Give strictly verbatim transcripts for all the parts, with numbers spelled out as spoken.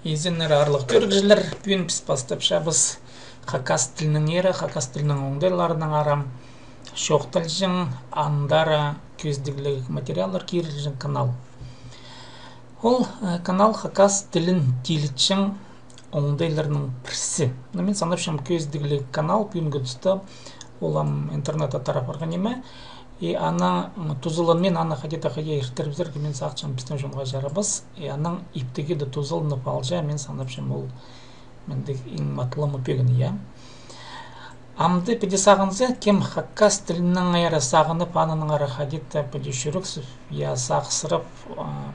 Изеннер, аарлығ кӧрігҷілер, пӱӱн піс пастапчабыс хакас тілінің ері, хакас тілінің оңдайларынаң ара чоохталҷаң, андары кӧзідігліг материаллар кирілҷең канал. Ол, э, канал хакас тілін тилітчең оңдайларның пірсі. Ну, мин санапчам, кӧзідігліг канал пӱӱнгі туста ол ам интернетте тарап парған ниме. И аның, м, тузаланмин, аны хайди-да хайди иртірібізерге, мин сағынчам, пістің чонға чарабас. И аның иптігі дее тузаланып алҷа, мин санапчам, ол мындағ иң матап пӧгін, я. Амды піди сағынза, кем хакас тілінең ары сағынып, аннаң ары хайди-да піди чӱрексіп, я, сағыссырап, а,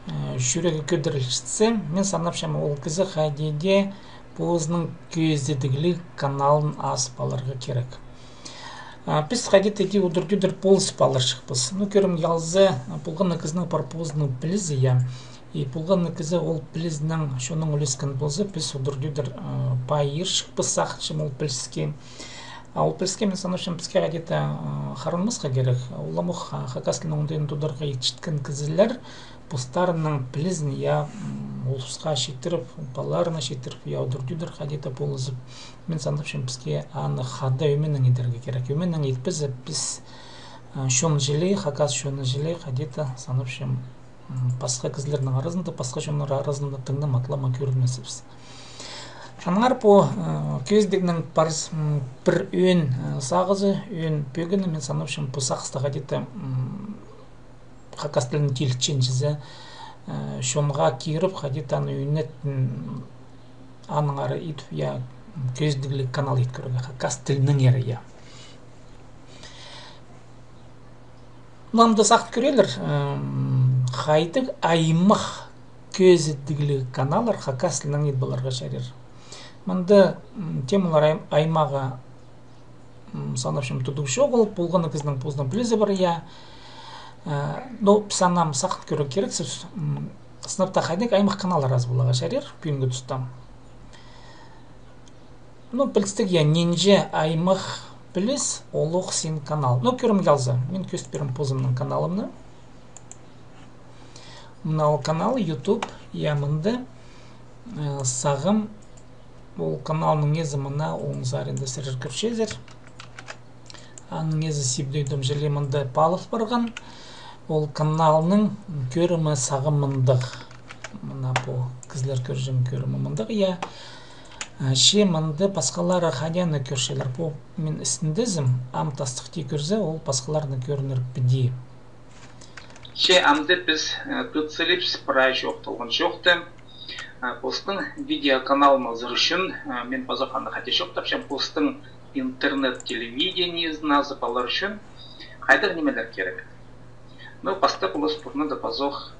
э, чӱрегі кӧдірілчетсе, мин санапчам, ол кізі хайди дее позының кӧзідігліг каналын азып аларға кирек. А, піс хайди-да иди удур-тӧдір полызып аларҷыхпыс. Ну, кӧрімге алза, полған на кізінің пар позының пілізі, я. И полған на кізі ол пілізінең чоннаң ӱлескен полза, піс удур-тӧдір, а, пай ирҷікпіс, сағынчам, ол піліске. А ол піліске, мин санапчам, піске хайди-да, а, харанмасха кирек. Уламох, а, хакас тілінің оңдайын тударға итчеткен кізілер постарының пілізін, я, м, улусха читіріп, палаларына читіріп, я, удур-тӧдір хайди-да полызып. Мин санапчам, піске аны хада ӧменең идерге кирек. Ӧменең итпезек, піс, а, чон чіли, хакас чоны чіли хайди-да, санапчам, м, пасха кізілернің аразында, пасха чоннар аразында тың на матап кӧрінмезібіс. Аннаңар пу, э, кӧзідігнің парс-, м, пір ӧӧн, э, сағызы, ӧӧн пӧгіні, мин санапчам, пу сағыста хайди-да, м, хакас тілін тилітчең чізе, э, чонға киріп, хайди-да аны ӱнетін, аннаңар ит, я, кӧзідігліг канал ит кӧрерге, хакас тілінең ері, я. Мында сағын кӧрерлер, м, хайдағ аймах кӧзідігліг каналлар хакас тілінең ит поларға чарир. Мында, м, темалар ай-, аймағы, м, санапчам, тудығ чоғыл, полған на кізінің позының пілізі пар, я. Э, ну, піс аны ам сағын кӧрерге кирексібіс, м, сынап та хайдағ аймах каналлар азып аларға чарир пӱӱнгі туста. Ну, пілістіг, я, нинҷе аймах піліс, олох син канал. Ну, кӧрімге алза, мин кӧзіт пирем позымның каналымны. Мына ол канал, YouTube, я, мында, э, сағам, ол каналның ниезі мына оң саринда сірер кӧрчезер. Аның ниезі Сибдей Домчали мында паалап парған. Ол каналның кӧрімі сағам мындағ. Мына пу кізілер кӧрҷең кӧрімі мындағ, я. А, че мында пасхалары хайди аны кӧрчелер. Пу мин істіндезім, ам тастыхти кӧрзе, ол пасхаларына кӧрінер піди. Че амды піс, э, тыт салибыс прай чоохталған чоохты. Э, постың видеоканалын азар ӱчӱн, э, мин пазох аны хайди чоохтапчам, постың интернет-телевидениезін азып алар ӱчӱн хайдағ нимелер кирек? Ну, пастап полыс пурнада пазох.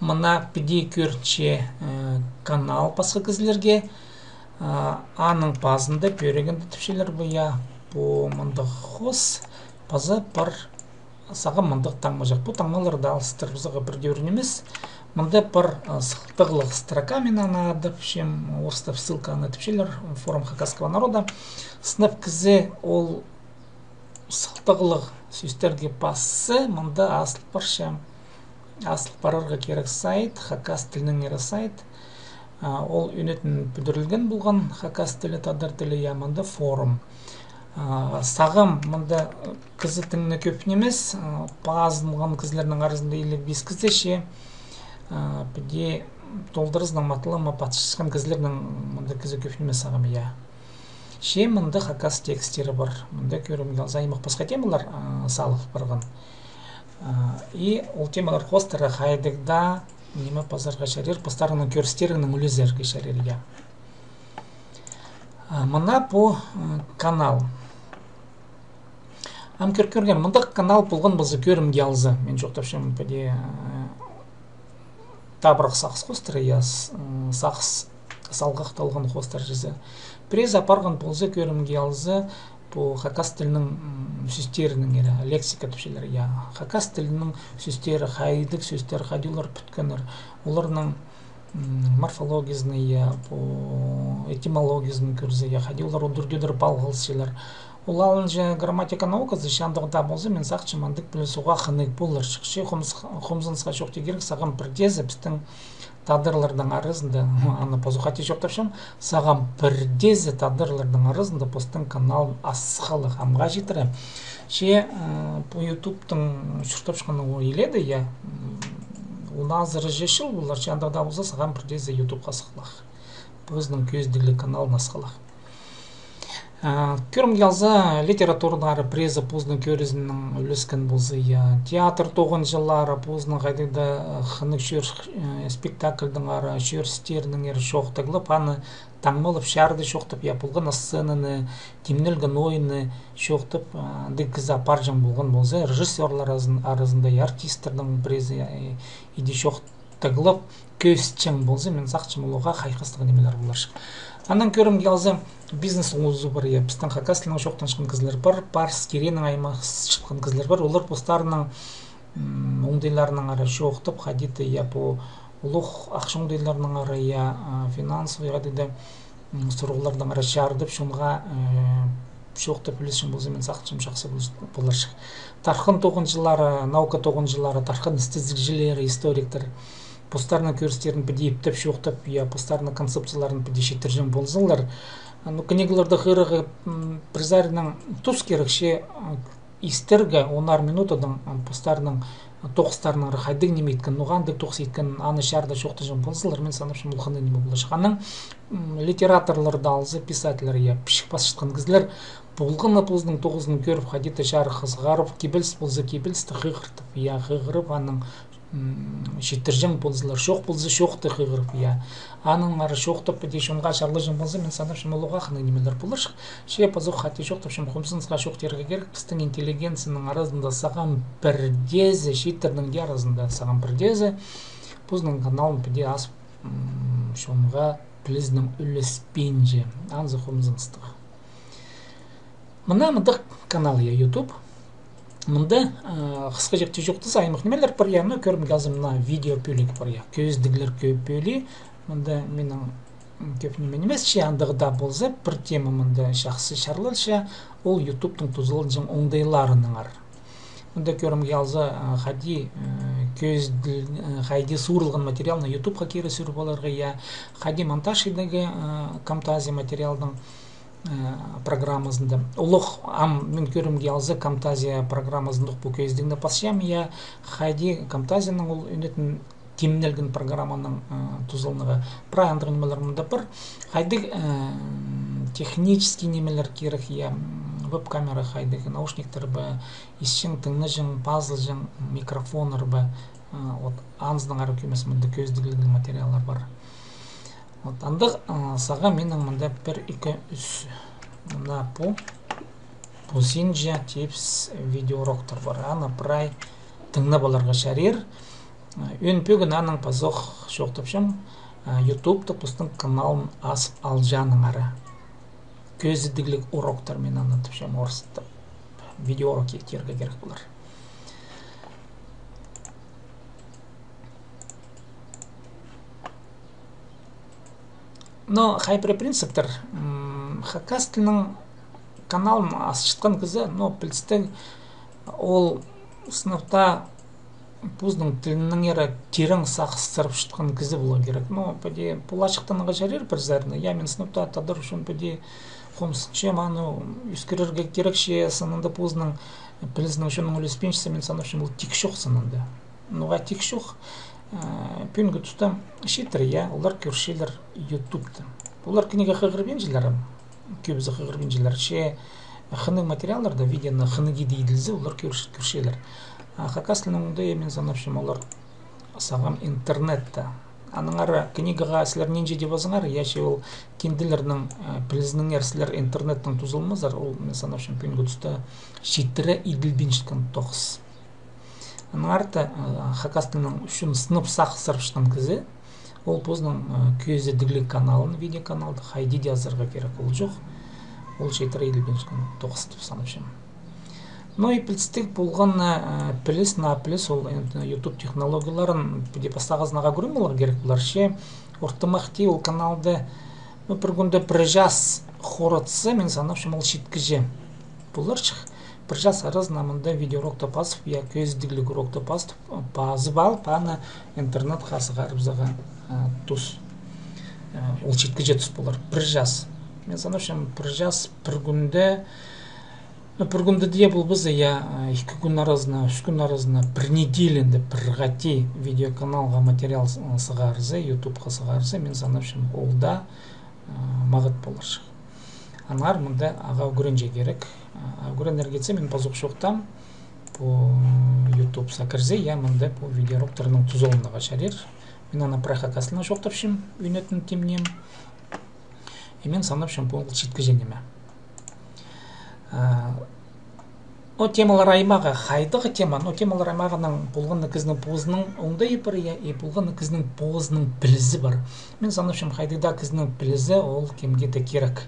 Мына піди кӧрінче, э, канал пасха кізілерге, э, аның пазында пӧрігінде тіпчелер пу, я, пу мындағ хоос, паза пар сағам мындағ таңмаҷах. Пу таңмаларны алыстырыбызарға пір дее ӱр нимес. Мында пар, а, сылтағлығ строка, мин аны адапчам, орыстап ссылка аны тіпчелер, форум хакасского народа. Сынап кізі ол сылтағлығ сӧстерге пасса, мында азыл парча, азыл парарға кирек сайт, хакас тілінең ері сайт. А, ол ӱнетін пӱдірілген полған хакас тілі, тадар тілі, я, мында форум. А, сағам мында кізі тың на кӧп нимес, а, пазынған кізілернің аразында илиг пис кізі че, а, піди толдыразынаң матап аларға пасчатхан кізілернің мында кізі кӧп нимес сағам, я. Че мында хакас текстері пар. Мында кӧрімге алза, аймах пасха темалар, а, салып парған. А, и ол темалар хоостыра хайдағ даа ниме пазарға чарир, постарыңның кӧрістеріңнең ӱлезерге чарир, я. А, мына пу, ы, канал. Ам кӧр-, кӧрген, мындағ канал полған полза, кӧрімге алза. Мин чоохтапчам, піди, ы, табырах сағыс хоостыра, я, с-, ы, сағыс салғахталған хоостыра чізе. Пірее апарған полза, кӧрімге алза, пу хакас тілінің, м, сӧстерінің ері, лексика тіпчелер, я. Хакас тілінің сӧстері, хайдағ сӧстер, хайди олар пӱткеннер, оларның морфологиязын, я, пу этимологиязын кӧрзе, я, хайди олар удур-тӧдір палғалысчалар. Ол алынҷа грамматика науказы, че андағ даа полза, мин сағынчам, андағ піліс уғаа хынығ поларҷых. Че хомзынысха чоохтирға кирек, сағам пірдеезі пістің тадарларның аразында, аны пазох хати чоохтапчам, сағам пірдеезі тадарларның аразында постың каналын асхалах амға читіре. Че пу ютубтың чуртапчатханы ол иледе, я, он азыра чыл полар, че андағ даа полза, сағам пірдеезі ютубха сыххалах. Позының кӧзідігліг каналын асхалах. Кӧрімге алза, литературадаң ара пірезі позының кӧрізінең ӱлескен полза, я. Театр тоғынҷылары позының хайдағ-да хынығ чӧр-, спектакльдең ара чӧрістерінеңер чоохтаглап, аны таңмалап, чарыда чоохтап, я, полған на сценаны, тимнелген ойынны чоохтап, андағ кізі апарҷаң полған полза, режиссёрлар аразында, я, артистернің пірезі, я, иди чоохтаглап, кӧзітчең полза, мин сағынчам, ол уғаа хайхастығ нимелер поларҷых. Анаң кӧрімге алза, бизнес узы пар, я, пістің хакас тілінең чоохтанчатхан кізілер пар, парыс киренің аймахчатхан кізілер пар, олар постарының оңдайларынаң ара чоохтап, хайди-да, я, пу улуғ ахча оңдайларынаң ара, я, финансовый хайди-да сурығлардаң ара чарыдып, чонға чоохтап ӱлесчең полза, мин сағынчам, чахсы поларҷых. Тархын тоғынҷылары, наука тоғынҷылары, тархын істезігҷілері, историктер постарының кӧрістерін піди иптеп чоохтап, я, постарының концепцияларын піди читірҷең ползалар. Ну, книгаларда хығырарға пір саринаң тус кирек, че истерге онар минутадаң постарының тоғыстарының хайдағ ниме иткен, ноға андағ тоғыс иткен, аны чарыда чоохтаҷаң ползалар, мин санапчам, ол хынығ ниме поларҷых. Анаң литераторларны алза, писательлер, я, пічік пасчатхан кізілер, полған на позының тоғызын кӧріп, хайди-да чарыхха сығарып, кибеліс полза, кибелісті хығыртып, я, хығырып, анаң читірҷең ползалар, чох полза, чохты хығырып, я. Анаң ары чоохтап, піди чонға чарлаҷаң полза, мин санапчам, ол уғаа хынығ нимелер поларҷых. Че пазох хати чоохтапчам, хомзынысха чоохтирға кирек, пістің интеллигенцияның аразында сағам пірдеезі, чииттернің дее аразында сағам пірдеезі позының каналын піди ас чонға пілізінең ӱлеспинче. Анзы хомзыныстығ. Мына мындағ канал, я, ютуб. Мында хысхаҷахти чоохтаза, аймах нимелер пар, я, ну, кӧрімге алза, мына видео пӧлии пар, я, кӧзідіглер кӧп пӧлии. Мында минің кӧп ниме нимес, че андағ даа полза, пір тема мында чахсы чарлалча, ол ютубтың тузаланҷаң оңдайларынаңар. Мында кӧрімге алза, хайди кӧзіділ-, хайди суурылған материалны ютубха кире сӱріп аларға, я, хайди монтаж идерге Камтазия материалдың программазында. Улуғ, ам мин кӧрімге алза, Камтазия программазында ох пу кӧзідігні пасчам, я, хайди Камтазияның ол ӱнетін тимнелген программаның тузаланарға. Прай андағ нимелер мында пар. Хайдағ технический нимелер кирек, я, веб-камера хайдағ, наушниктер бе, исчең, тыңнаҷаң, пазылҷаң микрофоннар бе, вот, анзынаң ары кӧмес мында кӧзідігліг материаллар пар. Вот, андағ сағам минің мында пір, ікі, ӱс, мына пу, пу синҷе типс видеоуроктар пар. Аны прай тыңнап аларға чарир. Ӧӧн пӧгін анаң пазох чоохтапчам, ютубта постың каналын ас алҷааннаңар. Кӧзідігліг уроктар, мин аны тіпчем орыстап. Видеоурок тирге кирек полар. Но хай пірее принциптер, хакас тілінің каналын асчатхан кізі, но пілістіг, ол сынап таа позының тілінеңер тирең сағыстырып чатхан кізі поларға кирек. Но піди пу ла чахтанарға чарир пір саринаң. Я, мин сынап таа тадар ӱчӱн піди хомзынчам, аны ӧскірерге кирек, че сынында позының пілізінең чоннаң ӱлеспинче, мин санапчам, ол тик чох сынында. Ноға тик чох? Пӱӱнгі туста чииттер, я, олар кӧрчелер ютубта. Олар книга хығырбинчалар, кӧбізі хығырбинчалар, че хынығ материалларны, видеоны хынығ иде иділзе, олар кӧр-, кӧрчелер. А хакас тілінең оңдайы, мин санапчам, олар сағам интернетте. Аннаңар книгаға сірер нинҷе дее пазыңар, я, че ол кинделернің пілізінеңер сірер интернеттең тузаланмазар, ол, мин санапчам, пӱӱнгі туста читіре иділбинчеткен тоғыс. Аннаңар та хакас тілінің ӱчӱн сынап сағыстырып чатхан кізі, ол позының кӧзідігліг каналын, видеоканалды хайди дее азарға кирек, ол чох. Ол читіре иділбинчеткен тоғыс тіп санапчам. Ну и пілістіг полған, э, піліс, наа піліс, ол, э, YouTube технологияларын піди пастағызын ағаа кӧрім поларға кирек полар. Че ортымахти ол каналда, ну, пір кӱнде пір час хоратса, мин санапчам, ол читкіҷе поларҷых. Пір час аразына мында видеоурокты пазып, я кӧзідігліг урокты пазып, пазып алып, аны интернетке сығарыбызарға, э, тус. Э, ол читкіҷе тус полар. Пір час. Мин санапчам, пір час пір кӱнде Ну, пір кӱнде дее полбаза, я, э, ікі кӱн аразына, ӱс кӱн аразына, пір неделяда пір хати видеоканалға материал с-, ы, сығарза, ютубха сығарза, мин санапчам, ол даа, ы, мағат поларҷых. Аннаңар мында ағаа ӱгренерге кирек. Ы, ӱгренерге итсе, мин пазох чоохтаам, пу ютубха кірзе, я, мында пу видеоуроктарның тузаланарға чарир. Мин аны прай хакас тілінең чоохтапчам, ӱнетін тимнеем. И мин санапчам, пу ол читкіҷе ниме. А, о, темалар аймағы, хайдағ тема, но темалар аймағының полған на кізінің позының оңдайы пар, я, и полған на кізінің позының пілізі пар. Мин санапчам, хайдағ даа кізінің пілізі, ол кемге-де кирек.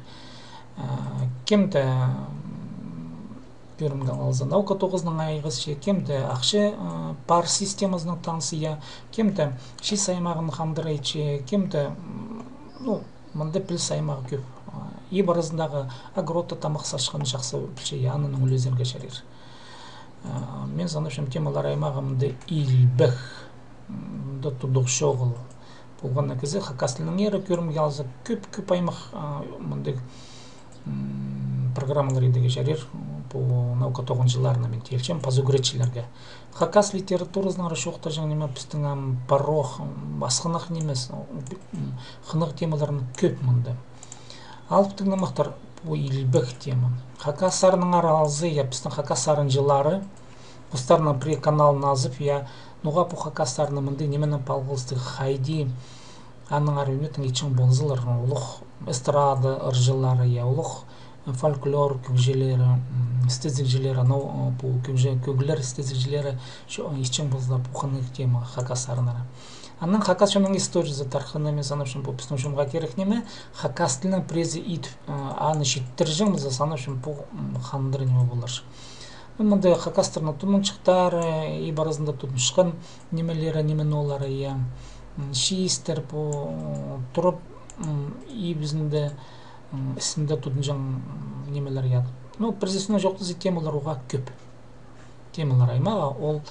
А, кем-де, м, кӧрімге алза, наука тоғызынаң айғасча, кем-де ахча, а, пар системазынаң танысча, я, кем-де чис аймағын хандырча, кем-де, м, ну, мында піліс аймағы кӧп. А, иб аразындағы огородта тамах сачханны чахсы пілче, я, анаң ӱлезерге чарир. А, мин санапчам, темалар аймағы мында илбек, мында тудығ чоғыл. Полған на кізі хакас тілінеңер кӧрімге алза, кӧп-кӧп аймах, а, мындағ, м, программалар идерге чарир, пу наука тоғынҷыларына мин теелчем, паза ӱгретчілерге. Хакас литературазынаңар чоохтаҷаң ниме, пістің ам парох, м, асхынах нимес, м, хынығ темаларның кӧп мында. Алыптығ нымахтар, пу илбек тема. Хакас сарыннаңар алза, я, пістің хакас сарынҷылары постарының пірее каналын азып, я, ноға пу хакас сарыны мындағ, нименең палғалыстығ, хайди аннаңар ӱнетін итчең ползалар, улуғ эстрада ырҷылары, я, улуғ фольклор кӧгҷілері, м, істезігҷілері, анау, ы, пу кӧгҷі-, кӧглер істезігҷілері, чо-, итчең ползалар пу хынығ тема, хакас сарыннары. Анаң хакас чонның историязы тархыны, мин санапчам, пу пістің чонға кирек ниме, хакас тілінең піреезі ит, ы, аны читтірҷең, мин санапчам, пу, м, хандыр ниме полар. Ну, мында хакастарның тумунчыхтары, иб аразында тудынчатхан нимелері, ниме-ноо олары, я. М, чиистер пу, м, турып, м, ибізінде, м, істінде тудынҷаң, м, нимелер, я. Ну, пір сӧснең чоохтаза, темалар уғаа кӧп. Темалар аймағы, ол,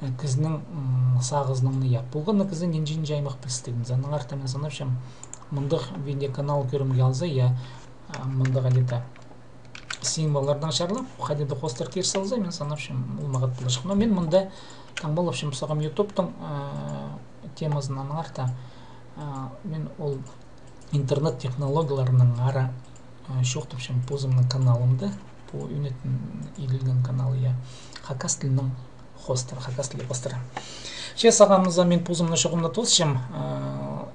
э, кізінің, м, сағызынаң, я. Полған на кізі нинҷе-нинҷе аймах пілістіг. Аннаңар та мин санапчам, мындағ видеоканал кӧрімге алза, я, а, мындағ где-то символларнаң чарлап, хайди-да хоостар кир салза, мин санапчам, ол мағат поларҷых. Но мин мында таңмалапчам сағам ютубтың, э, темазын, аннаңар та, э, мин ол интернет технологияларынаңар, э, чоохтапчам позымның каналымда, пу ӱнетін иділген канал, я, хакас тілінің хоостар, хакас тілі хоостар. Че сағам за мин позымны чоғымны тоосчам, э,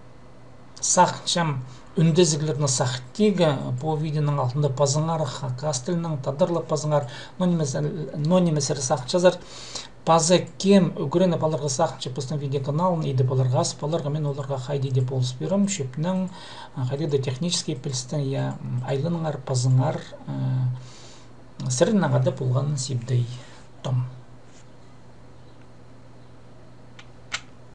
сағынчам, ӱндезіглерні сағынарға, пу видеоның алтында пазыңар, хакас тілінең тадарлап пазыңар, но нимес, но нимес сағынчазар, паза кем ӱгреніп аларға сағынча пістің видеоканалын, идіп аларға, азып аларға, мин оларға хайди даа полыс пирем, чӧпнең, хайди даа технический пілістең, я, м, айланыңар, пазыңар, э, сірернең хада полған Сибдей Том.